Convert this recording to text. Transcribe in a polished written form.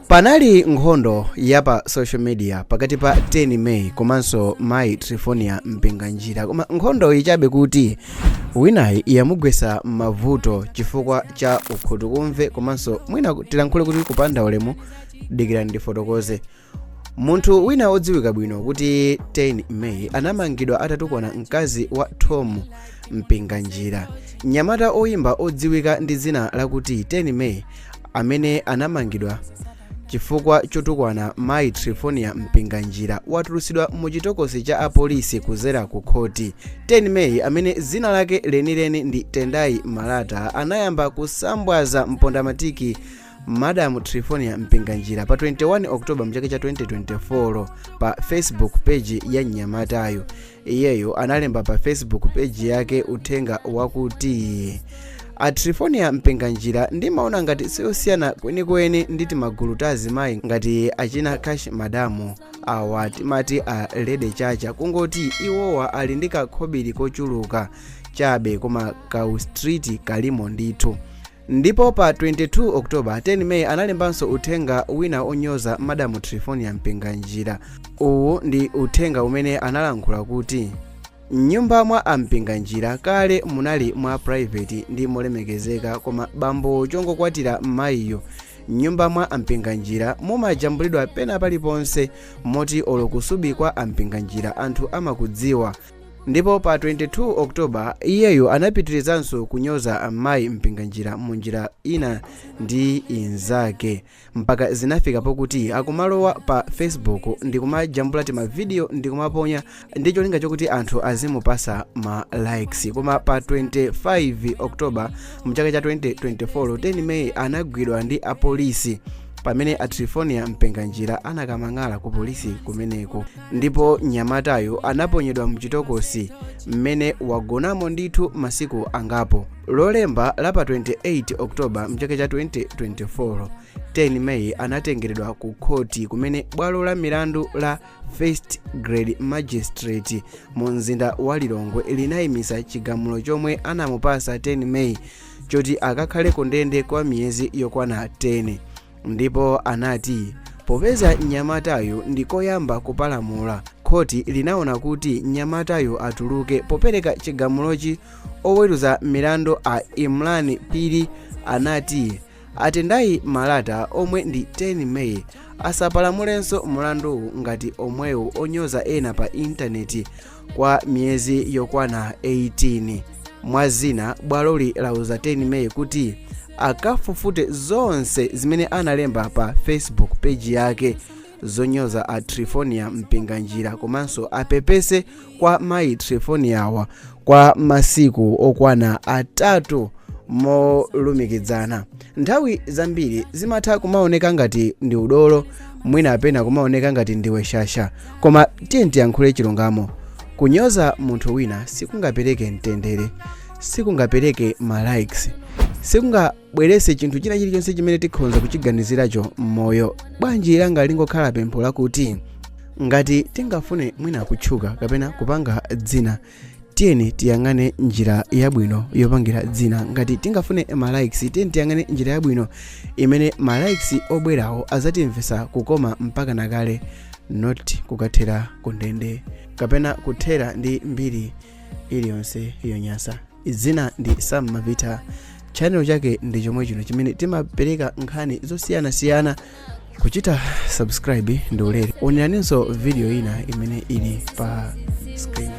Panali nkhondo ya pa social media pakati pa 10 May komanso mayi Trifonia Mpinganjira, koma nkhondoyi chabe kuti winayi yamugwesa mavuto chifukwa cha ukhutukumve komanso mwina tilankhule kuti kupanda ulemu. Dikirani ndifotokoze. Munthu wina odziwika bwino kuti 10 May anamangidwa atatukwana mkazi wa Tom Mpinganjira. Mnyamata oyimba odziwika ndi dzina lakuti 10 May amene anamangidwa chifukwa chotukwana mayi Trifonia Mpinganjira watulutsidwa mu chitokosi cha apolisi kuzera ku khoti. 10 May, amene dzina lake lenileni ndi Tendai Malata, anayamba kusambwaza mpondamatiki Madam Trifonia Mpinganjira pa 21 October mchaka cha 2024 pa Facebook page ya mnyamatayo. Iyeyo analemba pa Facebook page yake uthenga wakuti, "A Trifonia Mpinganjira ndimaona ngati siyosiyana kwenikweni ndi timagulu ta azimayi ngati achina Cash Madamu awa timati a Lady Chacha, kungoti iwowa ali ndi kakhobiri kochuluka chabe, koma kau street kalimo ndithu." Ndipo pa 22 October, 10 May analembanso uthenga wina onyoza Madamu Trifonia Mpinganjira. Uwu ndi uthenga umene analankhula kuti, "Mnyumba mwa ampinganjira kale munali mwa private ndi molemekezeka, koma bambo chongokwatira mayiyo, mnyumba mwa ampinganjira mumajambulidwa pena paliponse, moti olo kusubi kwa ampinganjira anthu amakudziwa." Ndipo pa 22 October iyeyo anapitirizanso kunyoza mayi Mpinganjira munjira ina ndi inzake, mpaka zinafika pokuti akumalowa pa Facebook ndi kumajambula timavidiyo ndi kumaponya ndi cholinga chokuti anthu azimupasa ma likes. Koma pa 25 October mchaka cha 2024, 10 May anagwidwa ndi apolisi pamene a Trifonia Mpinganjira anakamang'ala ku polisi kumeneko, ndipo mnyamatayo anaponyedwa mchitokosi mmene wagonamo ndithu masiku angapo. Lolemba la pa 28 October mchaka cha 2024, 10 May anatengeredwa ku khoti kumene bwalo la milandu la First Grade Magistrate mu mzinda wa Lilongwe linayimisa chigamulo chomwe anamupasa 10 May choti akakhale ku ndende kwa miyezi yokwana 10, ndipo anati popeza mnyamatayo ndi koyamba kupalamula, khoti linaona kuti mnyamatayo atuluke. Popereka chigamulochi, oweruza milandu a Imran Phiri anati Atendai Malata, omwe ndi 10 May, asapalamulenso mlanduwu ngati omwewu onyoza ena pa intaneti kwa miyezi yokwana 18. Mwazina, bwaloli lauza 10 May kuti akafufute zonse zimene analemba pa Facebook page yake zonyoza a Trifonia Mpinganjira, komanso apepese kwa mayi Trifoniawa kwa masiku okwana 3 molumikizana. Nthawi zambiri zimatha kumaoneka ngati ndi udolo, mwina apena kumaoneka ngati ndiwe shasha, koma tiye tiyankhule chilungamo: kunyoza munthu wina sikungapereke mtendere, sikungapereke ma likes, sikungabwerese chinthu china chilichonse chimene tikhonza kuchiganiziracho m'moyo. Bwanji langa lingokhala pempho lakuti ngati tingafune mwina kutchuka kapena kupanga dzina, tiyeni tiyang'ane njira yabwino yopangira dzina. Ngati tingafune ma likes, tiyeni tiyang'ane njira yabwino imene ma likes obwerawo azatimvesa kukoma mpaka nakale, not kukathera kundende kapena kuthera ndi mbiri iliyonse yonyasa. Dzina ndi Sam Mavita, channel chake ndi chomwe chino chimene timapereka nkhani zosiyanasiyana. Kuchita subscribe ndi ulere. Oneraninso video ina imene ili pa screen.